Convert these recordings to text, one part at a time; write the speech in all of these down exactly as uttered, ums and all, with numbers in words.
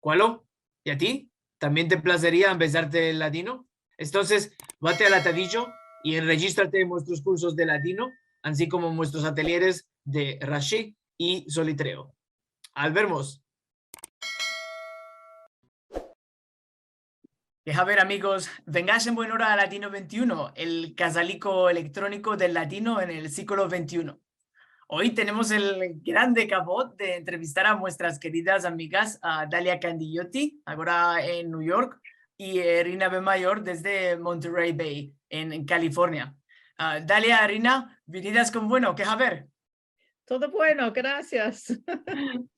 Kualo? I a ti? Tambien te plazeria ambezarte el ladino? Entonses, vate al atadijo i enrejistrate en muestros kursos de ladino, ansi komo en muestros atelieres de Rashi i Solitreo. Al vermos! Ke haber, amigos, vengash en buen ora a Ladino vente i uno, el kazaliko elektroniko del ladino en el siglo vente i uno. Oy tenemos el grande kavod de entrevistar a muestras keridas amigas, a Dalia Candigliotti, agora en New York, i, eh, Rina Bemayor desde Monterey Bay, en, en Kalifornia. A, Dalia, Rina, vinidas kon bueno, ke haber? Todo bueno, grasias.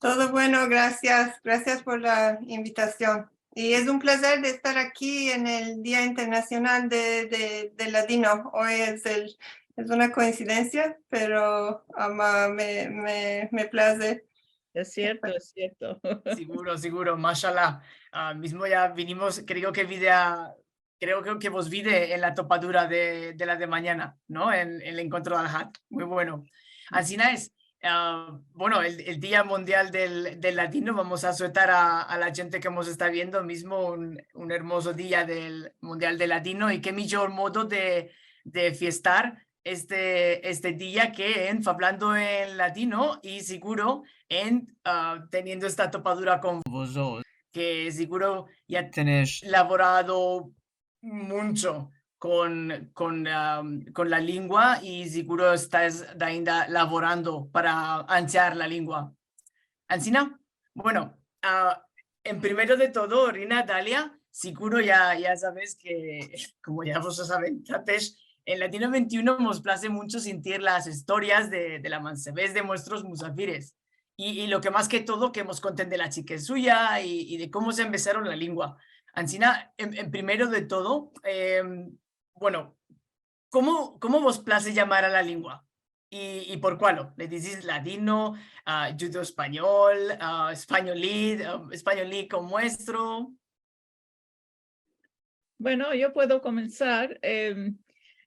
Todo bueno, grasias. Grasias por la invitasion. I es un plazer de estar aki en el Dia Internasional de, de, del Ladino. Oy es el, es una koinsidensia, pero, ama, me, me, me plaze. Es sierto, es sierto. Siguro, siguro, mashallah. A, mizmo ya vinimos, kreo ke vi de a, kreo ke, ke vos vi de, en la topadura de, de la de manyana, no? En, en el enkontro de Alhat. Muy bueno. Ansina es. A, bueno, el, el Dia Mundial del, del Ladino, vamos a suetar a, a la djente ke mos esta viendo mizmo un, un ermozo dia del Mundial del Ladino, i ke mijor modo de, de fiestar este, este dia ke en fablando en ladino i siguro en, a, teniendo esta topadura kon vozotros, ke siguro ya tenesh lavorado muncho kon, kon, a, kon la lengua i siguro estas ainda lavorando para ansiar la lengua. Ansina, bueno, a, en primero de todo, Rina, Dalia, siguro ya, ya saves ke, komo ya vos aventatesh, en Ladino vente i uno mos plaze muncho sintir las istorias de, de la mansevez de muestros musafires. I, i lo ke mas ke todo ke mos konten de la chikez suya i, i de komo se ambezaron la lengua. Ansina, en, en primero de todo, em, bueno, komo, komo vos plaze yamar a la lengua? I, i por kualo? Le dizis ladino, a, djudeo-espanyol, a, espanyoli, a, espanyoli kon muestro? Bueno, yo puedo komensar. Em,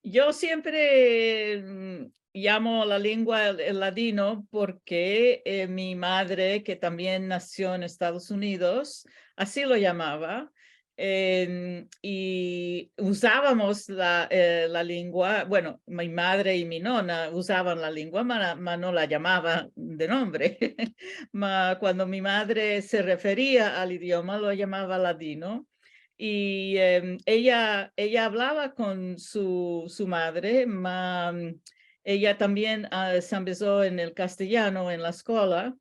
yo siempre, mm, yamo la lengua el, el ladino porke, eh, mi madre, ke tambien nasio en Estados Unidos, ansi lo yamava. Em, i uzavamos la, eh, la lengua, bueno, mi madre i mi nona uzavan la lengua, ma, ma no la yamavan de nombre. Ma kuando mi madre se referia al idioma, lo yamava ladino. I, em, eya, eya avlava kon su, su madre, ma, em, eya tambien, a, se ambezo en el kastelyano en la eskola.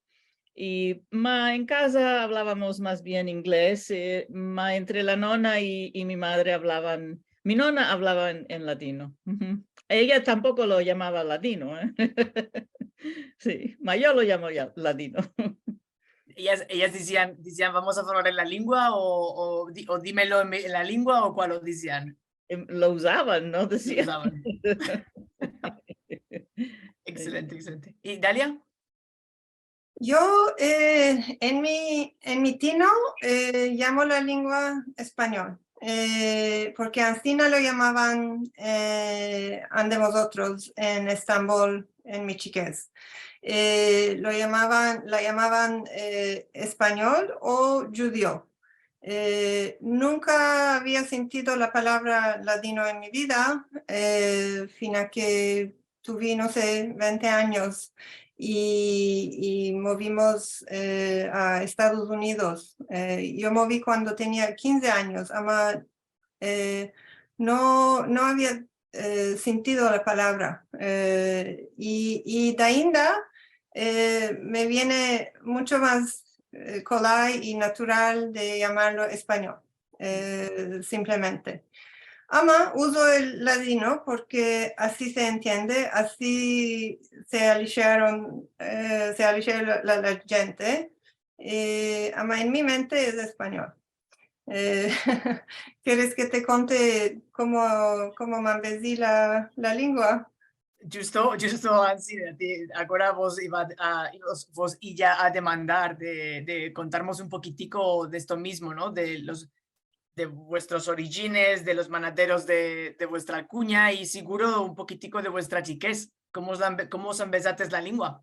I, ma, en kaza avlavamos mas bien inglez, eh, ma, entre la nona i, i mi madre avlavan, mi nona avlava en, en ladino. Uhu. Eya tampoko lo yamava ladino, eh. Si, ma yo lo yamo ya ladino. Eyas, eyas dizian, dizian, "Vamos a favlar en la lengua", o, o, "Di-, o dímelo en mi, en la lengua", o kualo dizian? Em, lo uzavan, no? Lo dizian. Uzavan. Ekselente, ekselente. I Dalia? Yo, eh, en mi, en mi tino, eh, yamo la lengua espanyol, eh, porke ansina lo yamavan, eh, ande mozotros en Estambol, en mi chikez. Eh, lo yamavan, la yamavan, eh, espanyol o djudeo. Eh, nunka avia sintido la palavra ladino en mi vida, eh, fina ke tuvi, no se, vente anyos i, i movimos, eh, a Estados Unidos. Eh, yo movi kuando tenia kinze anyos, ama, eh, no, no avia, eh, sintido la palavra. Eh, i, i de ainda, eh, me viene muncho mas, eh, kolay i natural de yamarlo espanyol, eh, simplemente. Ama uzo el ladino porke ansi se entiende, ansi se alisharon, eh, se alisha la, la, la djente. Eh, ama en mi mente es espanyol. Eh, keres ke te konte komo, komo me ambezi la, la lengua? Djusto, djusto ansi, di-, agora vos iva a, vos, vos ia a demandar de, de kontarmos un pokitiko de esto mizmo, no? De los, de vuestros orijines, de los manaderos de, de vuestra kunya i siguro un pokitiko de vuestra chikez. Komo os la ambe-, komo os ambezates la lengua?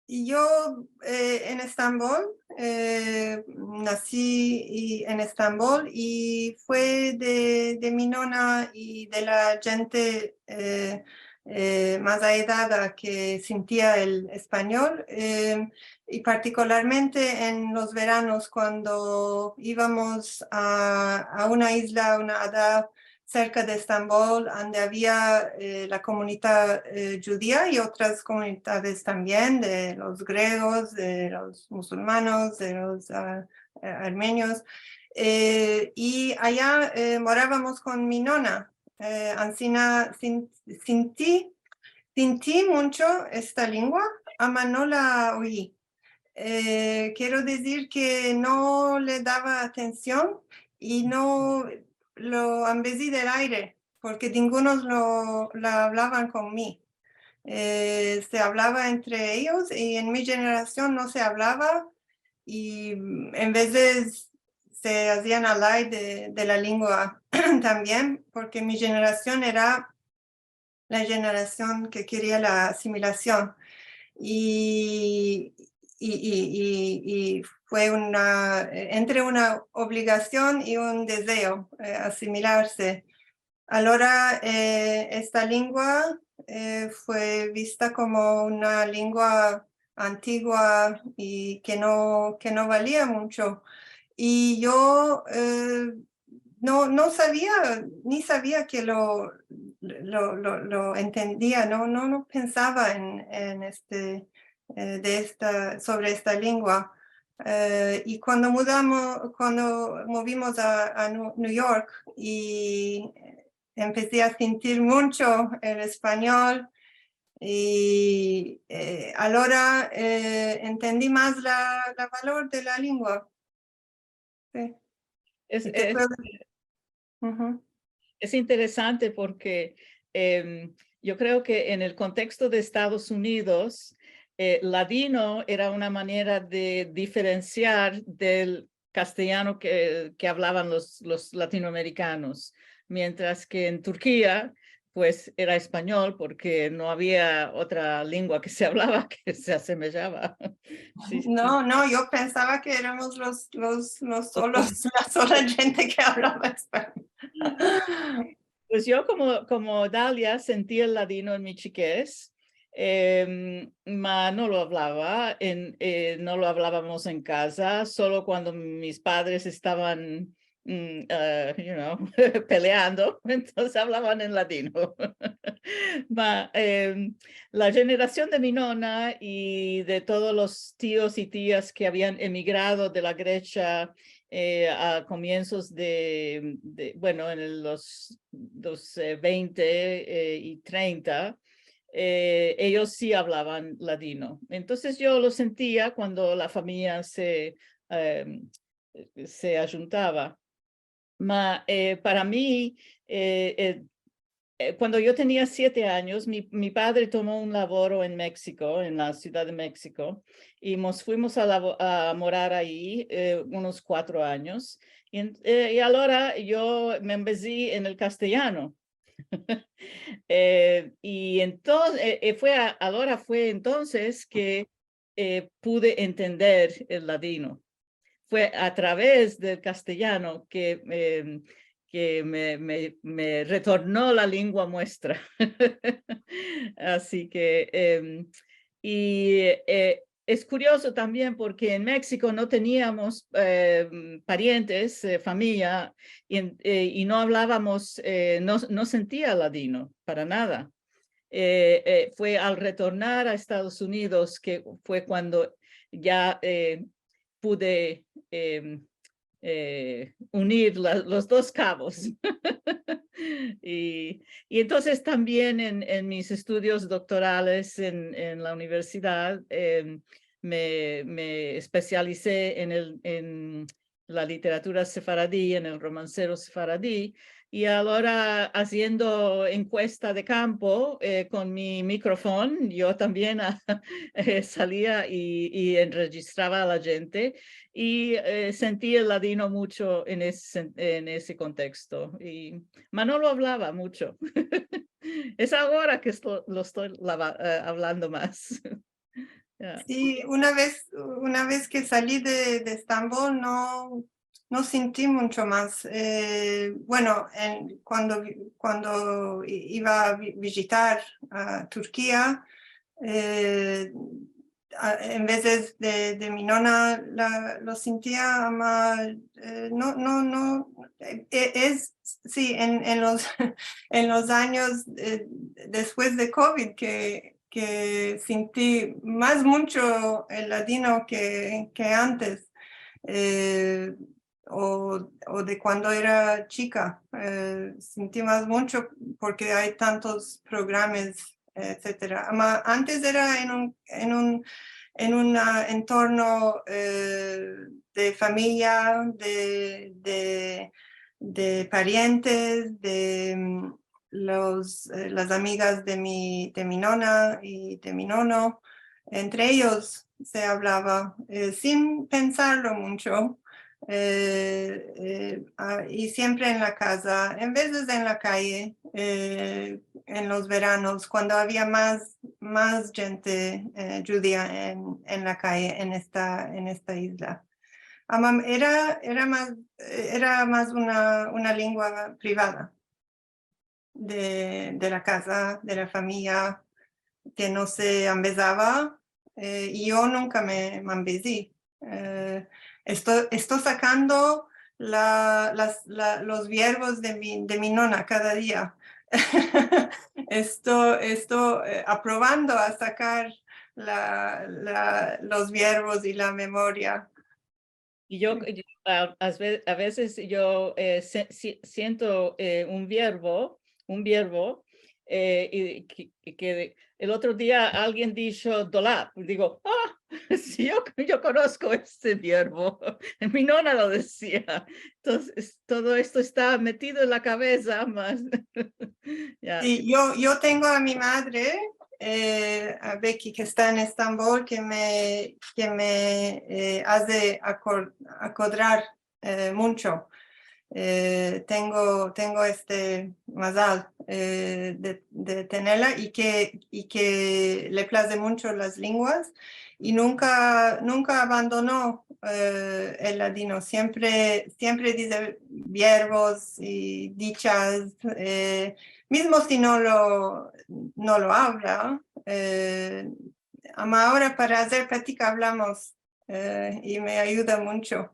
Yo, eh, en Estambol, eh, nasi i, en Estambol i fue de, de mi nona i de la djente, eh, eh, mas aedada ke sintia el espanyol, eh, i partikularmente en los veranos kuando ivamos a, a una izla, una ada serka de Estambol, ande avia, eh, la komunidad, eh, djudia i otras komunidades tambien, de los gregos, de los musulmanos, de los, ah, eh, armenyos. Eh, i aya, eh, moravamos kon mi nona. Eh, ansina sin-, sinti, sinti muncho esta lengua, ama no la oyi. Eh, kero dizir ke no le dava atension i no lo ambezi del aire, porke dingunos lo, la avlavan kon mi. Eh, se avlava entre eyos i en mi jenerasion no se avlava i, mm, en vezes se azian alay de, de la lengua tambien, porke mi jenerasion era la jenerasion ke keria la asimilasion. I, i, i, i, i fue una, entre una obligasion i un dezeo, eh, asimilarse. Alora, eh, esta lengua, eh, fue vista komo una lengua antigua i ke no, ke no valia muncho. I yo, eh, no, no savia, ni savia ke lo, lo, lo, lo entendia, no, no, no pensava en, en este, eh, de esta, sovre esta lengua. Eh, i kuando mudamos, kuando movimos a, a Nu-, New York i empesi a sintir muncho el espanyol i, eh, alora, eh, entendi mas la, la valor de la lengua. Si. Es, es, es interesante porke, em, yo kreo ke en el konteksto de Estados Unidos, eh, ladino era una manera de diferensiar del kastelyano ke, ke avlavan los, los latinoamerikanos, mientras ke en Turkia, pues, era espanyol porke no avia otra lengua ke se avlava ke se asemejava. Si, si. No, no, yo pensava ke eramos los, los, los solos, la sola djente ke avlava espanyol. Pues yo komo, komo Dalia sinti el ladino en mi chikez, em, ma no lo avlava, en, eh, no lo avlavamos en kaza, solo kuando mis padres estavan, mm, eh, you know, peleando, entonses avlavan en ladino. Ma, em, la jenerasion de mi nona i de todos los tios i tias ke avian emigrado de la Gresia, eh, a komiensos de, de, bueno, en el, los, los, eh, veinte, eh, i trenta, eh, eyos si avlavan ladino. Entonses yo lo sintia kuando la famiya se, em, se ajuntava. Ma, eh, para mi, eh, eh, eh, kuando yo tenia siete anyos, mi, mi padre tomo un lavoro en Meksiko, en la Sivdad de Meksiko, i mos fuimos a lavo-, a morar ayi, eh, unos kuatro anyos. I en-, eh, i alora yo me ambezi en el kastelyano. Eh, i enton-, eh, eh, fue a-, alora fue entonses ke, eh, pude entender el ladino. Fue a traves del kastelyano ke, em, ke me, me, me retorno la lengua muestra. Ansi ke, em, i, eh, es kuriozo tambien porke en Meksiko no teniamos, em, parientes, eh, famiya, i en-, eh, i no avlavamos, eh, no, no sintia ladino para nada. Eh, eh, fue al retornar a Estados Unidos ke fue kuando ya, eh, pude, em, eh, unir la, los dos kavos. I, i entonses tambien en, en mis estudios doktorales en, en la universidad, em, me, me espesialize en el, en la literatura sefaradi, en el romansero sefaradi, i alora aziendo enkuesta de kampo, eh, kon mi mikrofon, yo tambien, eh, salia i, i enrejistrava a la djente, i, eh, sinti el ladino muncho en ese sen-, en ese konteksto, i, ma no lo avlava muncho. Es agora ke esto-, lo esto lava-, eh, avlando mas. Si, una vez, una vez ke sali de, de Estambol, no, no sinti muncho mas. Eh, bueno, en, kuando vi-, kuando i-, iva a vi-, vijitar a Turkia, eh, a, en vezes de, de mi nona la, lo sintia, ama, eh, no, no, no, eh, eh, es, si, en, en los, en los anyos, eh, despues de kovid ke, ke sinti mas muncho el ladino ke, ke antes. Eh, o, o de kuando era chika, eh, sinti mas muncho porke ay tantos programas, etsetera. Ama antes era en un, en un, en un, ah, entorno, eh, de famiya, de, de, de parientes, de, mm, los, eh, las amigas de mi, de mi nona i de mi nono. Entre eyos se avlava, eh, sin pensarlo muncho, eh, eh, a, i siempre en la kaza, en vezes en la kaye, eh, en los veranos, kuando avia mas, mas djente, eh, djudia en, en la kaye, en esta, en esta izla. Ama era, era mas, era mas una, una lengua privada de, de la kaza, de la famiya, ke no se ambezava, eh, i yo nunka me, me ambezi. Eh, esto, esto sakando la, las, la, los vierbos de mi, de mi nona kada dia. Esto, esto, eh, aprovando a sakar la, la, los vierbos i la memoria. I yo, yo, a, a ve-, a vezes yo, eh, se-, si-, siento, eh, un vierbo, un vierbo, eh, i ke, i ke el otro dia alguien disho dolap. Digo, "Ah, si yo, yo konosko este vierbo." Mi nona lo dezia. Entonses, todo esto esta metido en la kavesa mas. Ya. Si, yo, yo tengo a mi madre, eh, a Becky, ke esta en Estambol, ke me, ke me, eh, aze akor-, akodrar, eh, muncho. Eh, tengo, tengo este mazal, eh, de, de tenela i ke, i ke le plaze muncho las lenguas i nunka, nunka abandono, eh, el ladino. Siempre, siempre dize vierbos i dichas, eh, mizmo si no lo, no lo avla, eh, ama agora para azer pratika avlamos, eh, i me ayuda muncho.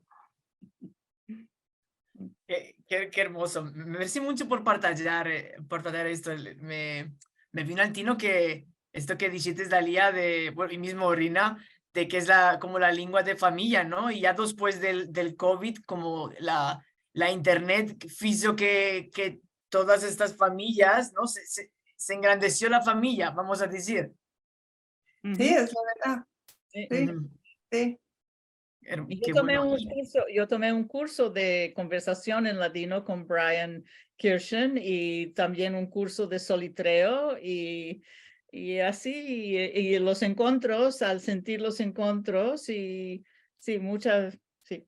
Ke, ke, ke ermozo. Mersi muncho por partajar, eh, por partajar esto. El, me, me vino al tino ke esto ke dishites, Dalia, de, bueno, i mizmo Rina, de ke es la, komo la lengua de famiya, no? I ya despues del, del kovid, komo la, la internet fizo ke, ke todas estas famiyas, no? Se, se, se engrandesio la famiya, vamos a dizir. Si, es la verdad. Si, si. Yo tome un kurso, yo tome un kurso de konversasion en ladino kon Brian Kirschen i tambien un kurso de solitreo i, i ansi, i, i los enkontros, al sentir los enkontros, i, si, munchas, si.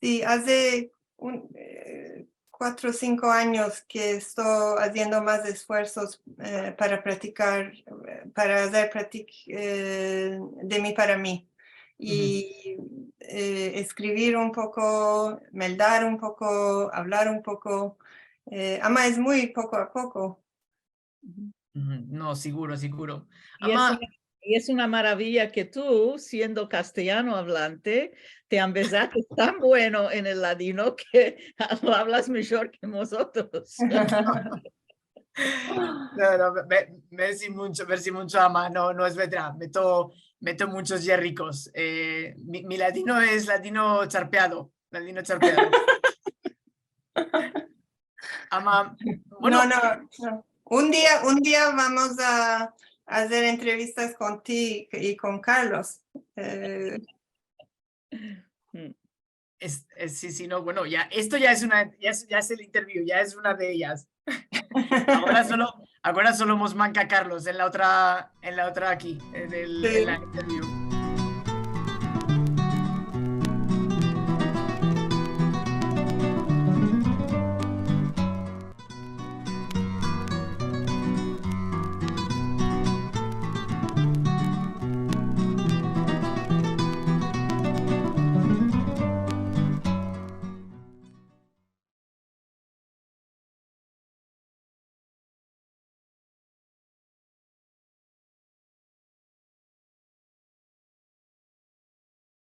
Si, aze un, eh, kuatro o sinko anyos ke esto aziendo mas esfuersos, eh, para pratikar, eh, para azer pratik-, eh, de mi para mi. I, eh, eskrivir un poko, meldar un poko, avlar un poko, eh, ama es muy poko a poko. No, siguro, siguro. I es una, i es una maraviya ke tu, siendo kasteyano avlante, te ambezates tan bueno en el ladino ke lo avlas mijor ke mozotros. No, no, me, me, mersi muncho, mersi muncho, ama, no, no es verdad. Meto, meto munchos yerrikos. Eh, mi, mi ladino es ladino charpeado, ladino charpeado. Ama, bueno. No, no, no. Un dia, un dia vamos a azer entrevistas kon ti i kon Carlos. Eh. Es, es, si, si, no, bueno, ya, esto ya es una, ya es, ya es el interview, ya es una de eyas. Agora solo, agora solo mos manka Carlos en la otra, en la otra aki, en el, en la interview.